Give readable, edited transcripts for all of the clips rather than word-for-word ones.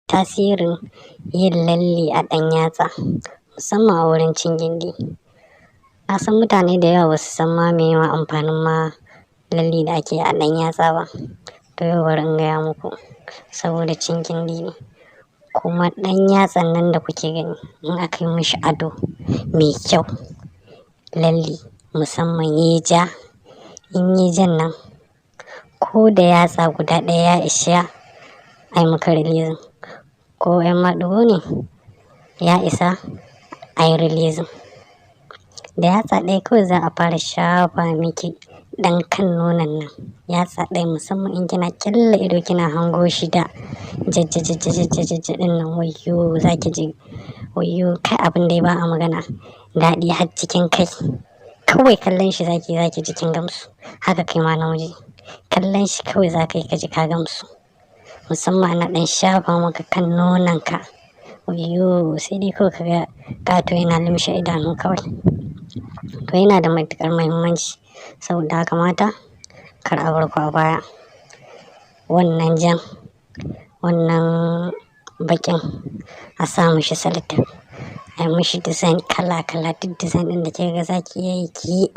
Tasirin yin lalle a ɗan yatsa, musamman a wurin cin gindi. Na san mutane da yawa basu san ma meye ma amfanin ma lalle da ake a ɗan yatsa ba. To yau bari in gaya muku, saboda cin gindi ne. Kuma ɗan yatsan nan da kuke gani, in aka yi mishi ado mai kyau, lalle musamman yayi ja, in yi jan nan, ko da yatsa guda ɗaya ya isha ai maka releasing. Ko 'yan maɗigo ne, ya isa ayi releasing. Da yatsa ɗaya kawai za a fara shafa miki ɗan kan nonon nan. Yatsa ɗaya, musamman in kina ƙyalla ido kina hango shi da jajja jajja jajja jajja ɗin nan, wayyo, za ki ji wayyo kai, abin dai ba a magana. Daɗi har cikin kai. Kawai kallon shi zaki ji kin gamsu. Haka kai ma namiji. Kallon shi kawai za ka yi ka ji ka gamsu. Musamman ana ɗan shafa maka kan nononka. Wayyo, sai dai kawai ka ga ƙato yana lumshe idanu kawai. To yana da matuƙar muhimmanci. Saboda haka mata, kar a bar ku a baya. Wannan jan, wannan baƙin, a sa mishi salatif. A yi mishi design kala kala, duk design ɗin da kika ga zaki iya yi ki yi.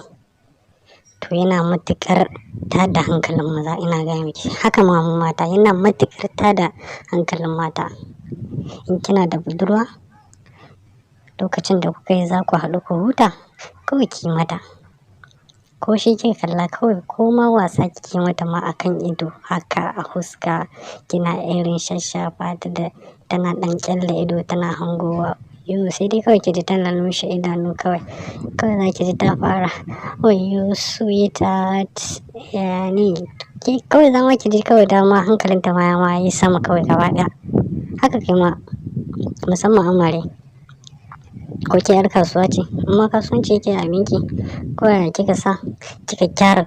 To yana matuƙar tada hankalin maza, ina gaya miki. Haka ma mu mata, yana matuƙar tada hankalin mata. In kina da budurwa, lokacin da kuka yi za ku haɗu ku huta, kawai ki yi mata. Ko shi kika kalla kawai, ko ma wasa kike mata ma a kan ido haka a fuska, kina irin shashafa ta da tana ɗan ƙyalla ido tana hangowa. Wayyo, sai dai kawai ki ji tana lumshe idanu kawai. Kawai za ki ji ta fara "Wayyo sweetheart", ya ne. Kawai zama ki ji kawai dama hankalin ta ma ya ma yi sama kawai gaba ɗaya. Haka kai ma, musamman amare. Ko ke 'yar kasuwa ce, amma kasuwanci yake abinki, ko yaya kika sa kika gyara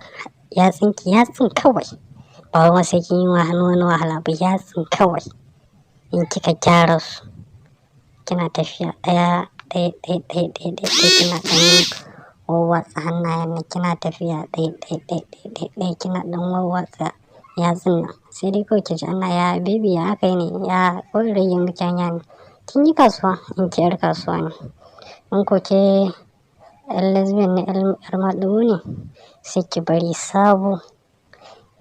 yatsunki, yatsun kawai. Ba wai sai kin yi wa hannu wani wahala ba, yatsun kawai. In kika gyara su, kina tafiya ɗaya, ɗaya, ɗaya, ɗaya, ɗaya, ɗaya, ɗaya, kina ɗan wawwatsa hannayen nan, kina tafiya ɗaya, ɗaya, ɗaya, ɗaya, ɗaya, ɗaya, kina ɗan wawwatsa yatsun nan. Sai dai kawai ki ji ana, "Ya baby, ya aka yi ne, ya ko in rage miki hanya ne?" Kin yi kasuwa in ke 'yar kasuwa ne. In ko ke 'yar lesbian ne, 'yar maɗigo ne, sai ki bari sabo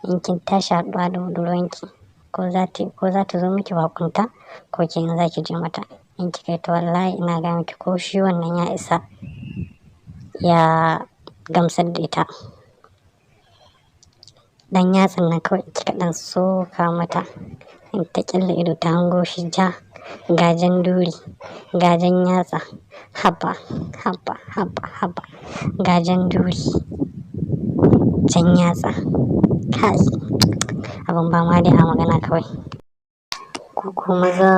in kin tashi haɗuwa da budurwanki, ko za ta zo miki baƙunta, ko ke in za ki je mata. In kika yi, to wallahi ina gaya miki, ko shi wannan ya isa ya gamsar da ita. Ɗan yatsan nan kawai kika ɗan soka mata, in ta ƙyalla ido ta hango shi ja, ga jan duri, ga jan yatsa, haba, haba, haba, haba, ga jan duri, jan yatsa. Kai, abin ba ma dai a magana kawai. Ku ko maza,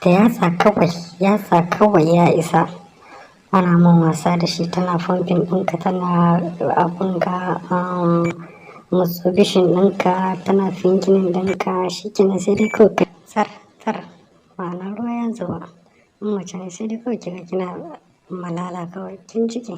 da yatsa kawai, yatsa kawai ya isa. Ana mun wasa da shi, tana pumping ɗinka, tana abunka, masturbation ɗinka, tana thinking ɗinka, shi kenan, sai dai kawai ka tsar tsar, ma'ana ruwa ya zuba. In mace ne, sai dai kawai kiga kina malala kawai kin jike.